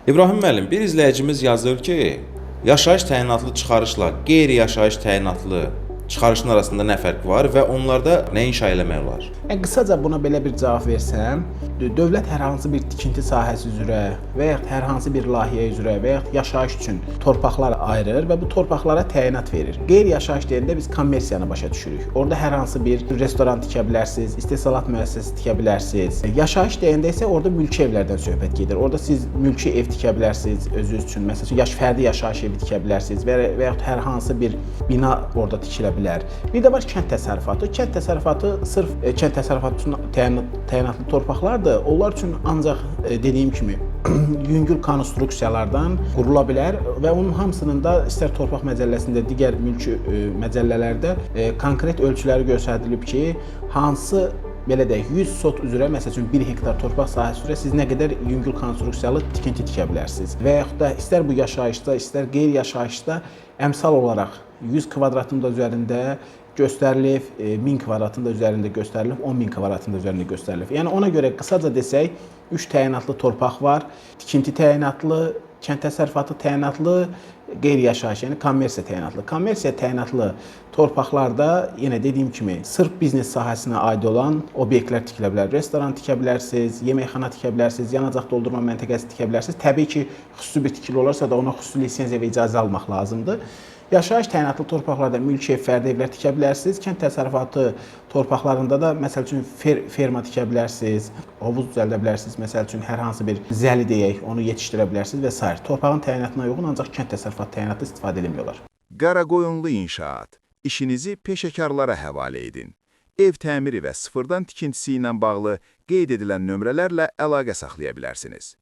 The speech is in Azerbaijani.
İbrahim müəllim, bir izləyicimiz yazır ki, yaşayış təyinatlı çıxarışla qeyri-yaşayış təyinatlı çıxarışın arasında nə fərq var və onlarda nə inşa eləmək olar? Yəni qısaca buna belə bir cavab versəm, dövlət hər hansı bir tikinti sahəsi üzrə və yaxud hər hansı bir layihə üzrə və yaxud yaşayış üçün torpaqlar ayırır və bu torpaqlara təyinat verir. Qeyri-yaşayış deyəndə biz kommersiyanı başa düşürük. Orada hər hansı bir restoran tikə bilərsiniz, istehsalat müəssisəsi tikə bilərsiniz. Yaşayış deyəndə isə orada mülki evlərdən söhbət gedir. Orada siz mülki ev tikə bilərsiniz özünüz üçün. Məsəl üçün fərdi yaşayış evi tikə bilərsiniz və yaxud hər hansı bir bina orada tikilə bilər. Bir də var kənd təsərrüfatı. Kənd təsərrüfatı sırf kənd təsərrüfatı üçün təyinatlı torpaqlardır. Onlar üçün ancaq dediyim kimi yüngül konstruksiyalardan qurula bilər və onun hamısının da istər torpaq məcəlləsində, digər mülki məcəllələrdə konkret ölçüləri göstərilib ki, hansı belə deyək, 100 sot üzrə, məsəl üçün 1 hektar torpaq sahəsi üzrə siz nə qədər yüngül konstruksiyalı tikinti tikə bilərsiniz. Və yaxud da istər bu yaşayışda, istər qeyri-yaşayışda əmsal olaraq 100 kvadratın da üzərində göstərilib, 1000 kvadratın da üzərində göstərilib, 10.000 kvadratın da üzərində göstərilib. Yəni ona görə qısaca desək, 3 təyinatlı torpaq var. Tikinti təyinatlı, kənd təsərrüfatı təyinatlı, qeyri-yaşayış, yəni kommersiya təyinatlı. Kommersiya təyinatlı torpaqlarda yenə dediyim kimi sırf biznes sahəsinə aid olan obyektlər tikilə bilər. Restoran tikə bilərsiniz, yeməkxana tikə bilərsiniz, yanacaq doldurma məntəqəsi tikə bilərsiniz. Təbii ki, xüsusi bir tikili olarsa da ona xüsusi lisenziya və icazə almaq lazımdır. Yaşayış təyinatlı torpaqlarda mülki ev, fərdi evlər tikə bilərsiniz. Kənd təsərrüfatı torpaqlarında da məsəl üçün ferma tikə bilərsiniz, hovuz düzəldə bilərsiniz. Məsəl üçün hər hansı bir zəli deyək, onu yetişdirə bilərsiniz və sair. Torpağın təyinatına uyğun ancaq kənd təsərrüfatı təyinatı istifadə etmək olar. Qaraqoyunlu İnşaat. İşinizi peşəkarlara həvalə edin. Ev təmiri və sıfırdan tikintisi ilə bağlı qeyd edilən nömrələrlə əlaqə saxlaya bilərsiniz.